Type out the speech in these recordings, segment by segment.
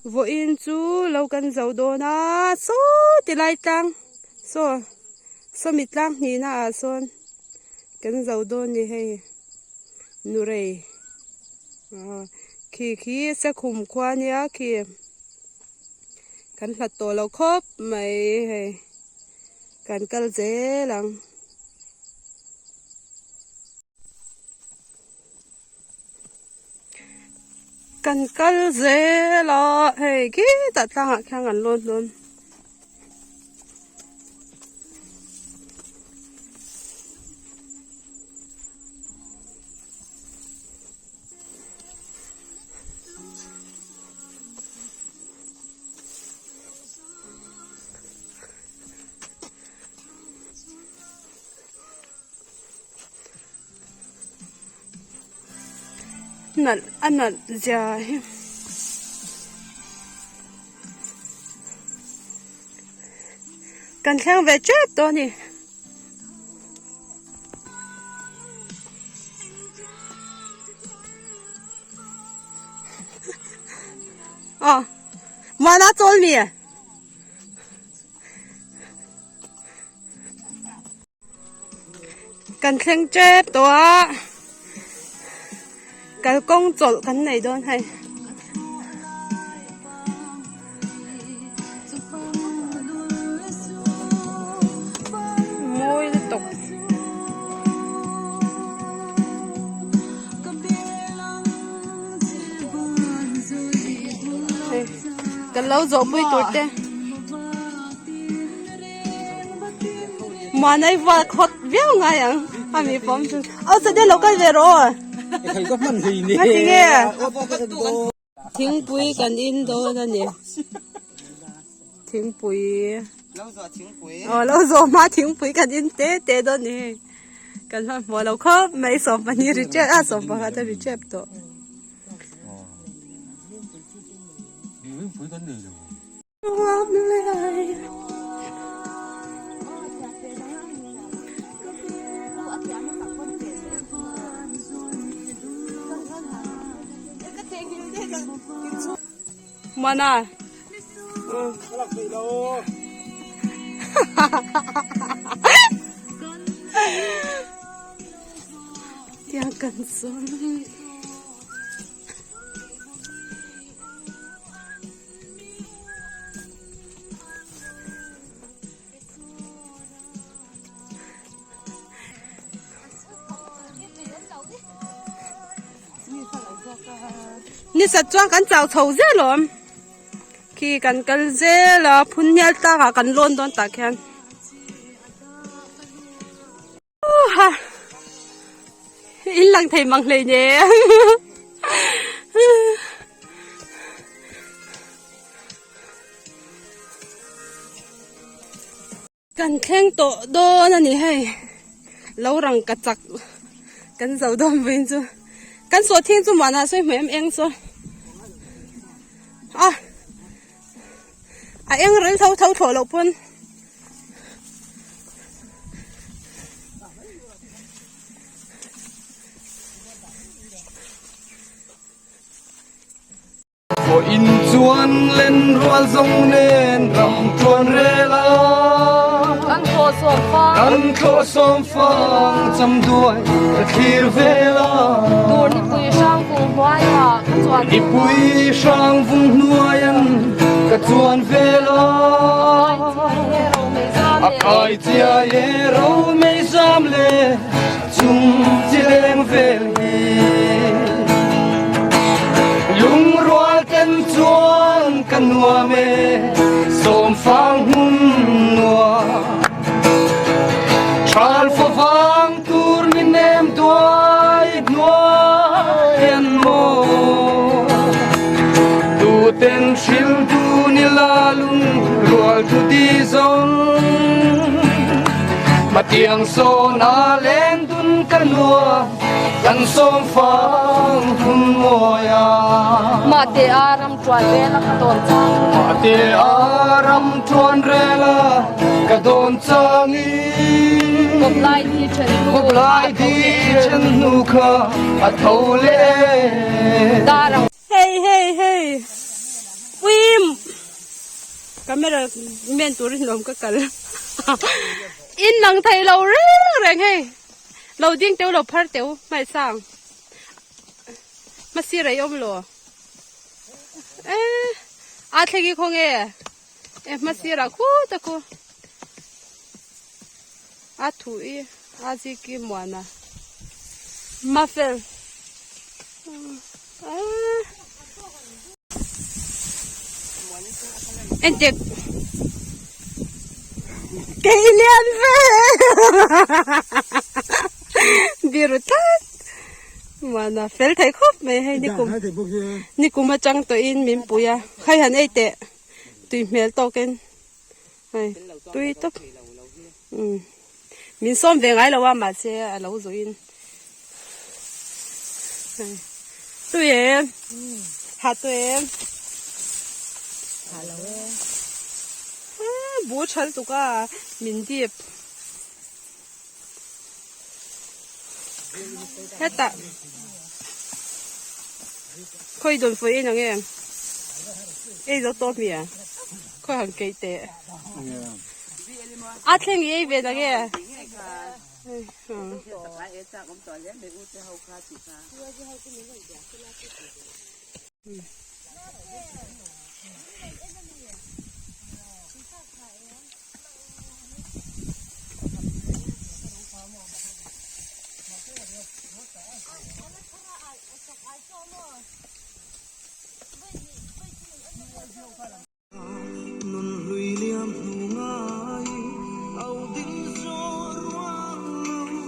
Vawiin chu lo kan zo dawn a saw ti lai tlang saw sawmi tlang hnihna ah sawn kan zo dawn a ni hei nurei khi khi sekhum khua nia khi kan hlat tawh lo khawp mai hei kan kal zel ang. Kan kal zel a hei khitah tlangah khian kan lawn dawn. Nalh a nalh zia hi kan thleng ve tep tawh a ni. Aw muana chawl mi. Kan thleng tep tawh a kalkawng chawlh kan nei dawn hei. Mawi lutuk. Hei kan lo zawh pui tur te. Muanai val khawt viau ngai ang a mi pawm chu aw chate lo kal ve rawh aw nga ti nge thingpui kan in dawn a ni thingpui aw lo zawh hma thingpui kan in te te dawn a ni hei kan hmanhmawh lo khawp mai 12 ri tep a 11 a ri tep tawh. Mana. Tiang kan sawn. Ni sat chuan kan chau chho zel awm khi kan kal zel a phun hnial tlangah kan lawn dawn tah khian. Ha in lang thei mang hlei ne kan thleng tawh dawn a ni hei lo rang ka chak kan zo dawn vawiin chu kan sawh thing chu muanah sawi hmu em eng chu a a eng rel tho tho thlawh loh pawn. In chuan len rual zawng nen ram tuan rel a Kan thlawh sawm fang Kan thlawh sawm fang cham duai ka thlir vel a Tur nipui hrang vung hnuai ah ka chuan Nipui hrang vung hnuai an ka chuan vel a A kai chiai e ro mei zam le chung chi leng vel hi Lungrual ten chuan ka nuam e sawm fang hmun nuam Thal favang tur min nem duai hnuai an maw Tu ten hril du ni la lung rual thu di zawng Mà tiang so na leng dun ka nuam kan sawm fang hun mawi a Mah te a ram tuan rel a ka dawn chang Mah te a ram tuan rel a ka dawn chang i Kawp lai di then hnu Kawp lai di then hnu kha a tho le Darang Hei hei hei Pui. Camera men turin lawm ka kal. In lang thei lo reng reng hei. Lo ding teu lo phar teu hmai sang. Hmasi rei awm lo. E a thleng i khaw nge. E hmasi rah khu ta khu. A thu i a zik i muana. Mafel. Entek kei lian ve biru tlat muana fel thei khawp mai hei nikum nikum atang tawhin min pui a khai han ei teh tui hmel tawkin hei tui tawp umm min sawm ve ngai lo a mahse a lo zawhin hei tui em ha tui em ha lo e bu thal tuk a min dip hetah khawi dawn fawih in ang em ei zo tawp mi a khawi han keih teh a thleng i ei ve na nge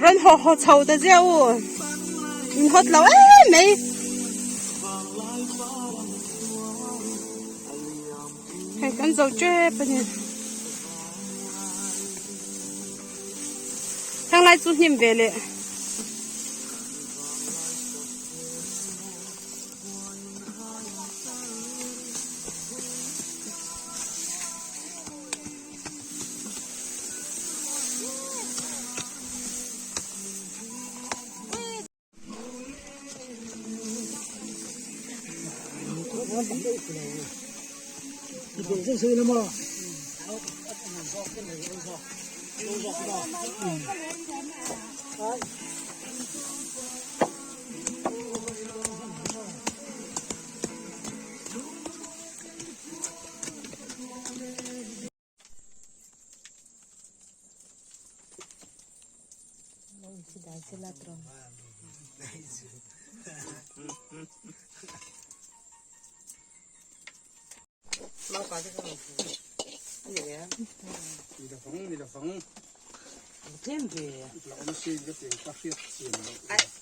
Rawn haw haw chho ta zia u in hawt lo em mai. Hei kan zo tep a ni. Heng lai chu hnim ve leh.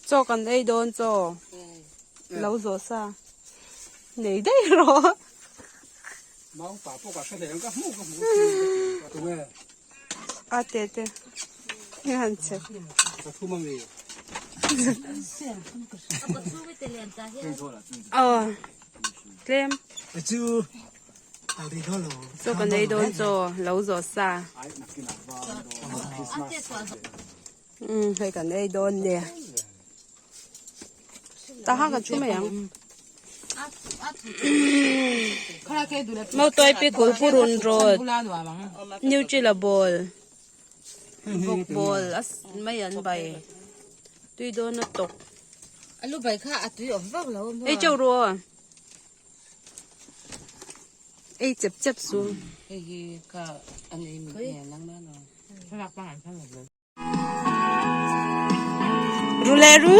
Chaw kan ei dawn chaw lo zawh sa nei daih rawh. A te te nge han che. Aw tlem. Chaw kan ei dawn chaw lo zawh sa. Umm hei kan ei dawn nia. Taha ka thu mai ang. Mautuai pikul purun rawt Nutella ball bawk ball a mai an bai tui dawn a tawk. Ei chauh ru aw. Ei chep chep su. Ru leh ru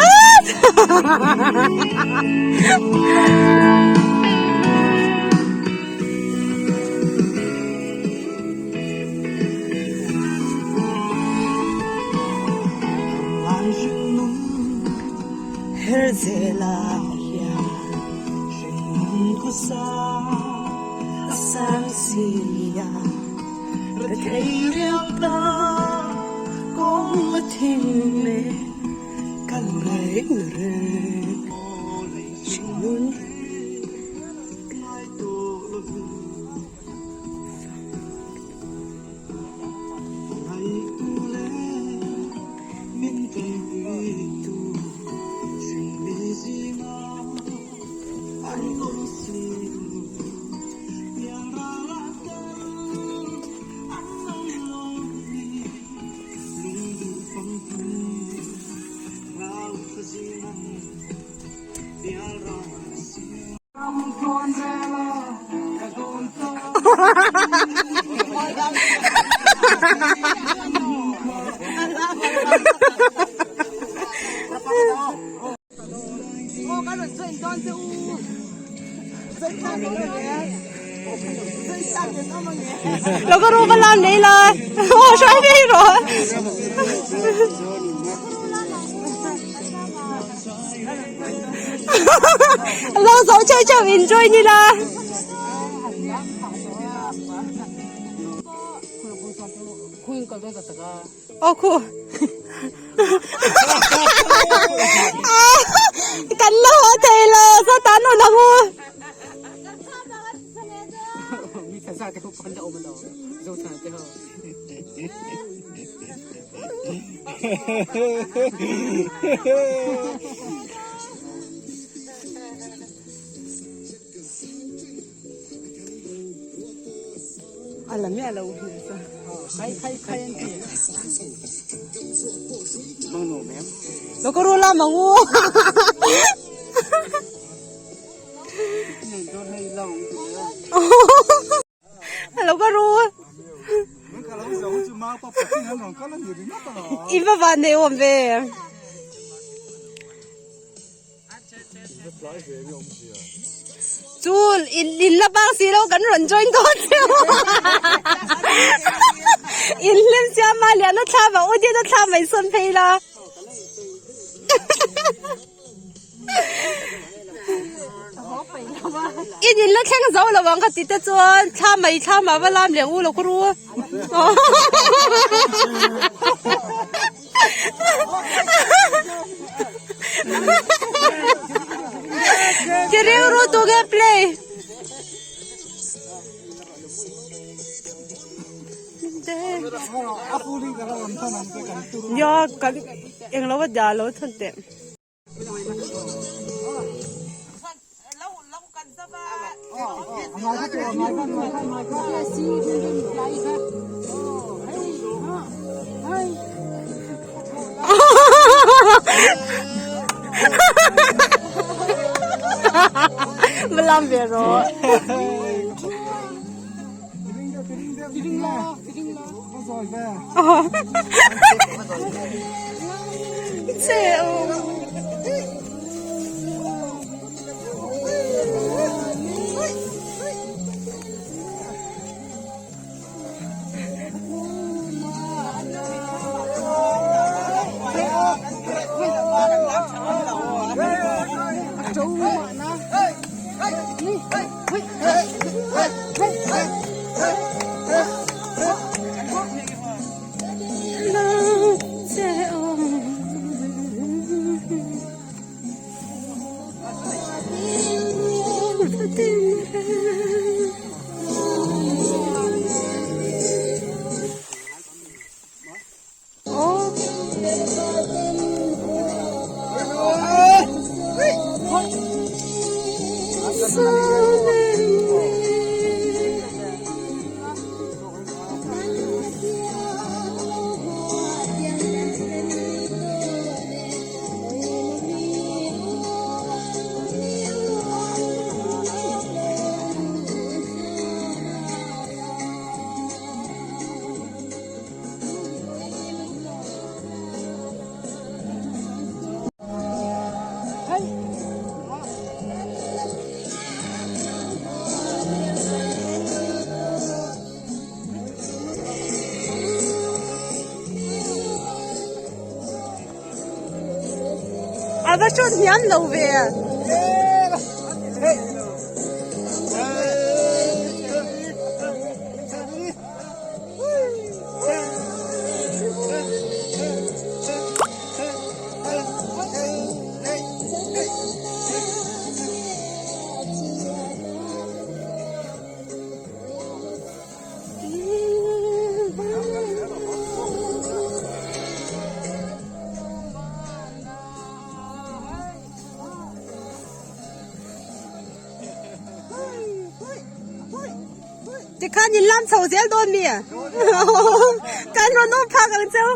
Lo ka ru va lam nei la aw hruai ve rawh. Lo zo cheu cheu enjoy ni la. Aw khu. Kan la haw thei lo sawtah an rawn ang u. A la miah lo hmel chu. Lo ka ru lam ang u. Lo ka ru. I va van nei awm ve. Chu in in la bang si lo kan rawn join dawn cheu. In hlim siam a lian a thlam a Udin a thlam mai sawn phei la. In in la thleng zo lo ang ka ti te chuan thla mai thla mah va lam leh u lo ka ru. Ti rilru tu nge play. Nia kan englo a dah lo thun teh. Va lam ve rawh. A va hrawt hniam lo ve. Tikhan in lam chho zel dawn mi? Kan rawn awm phak ang cheu.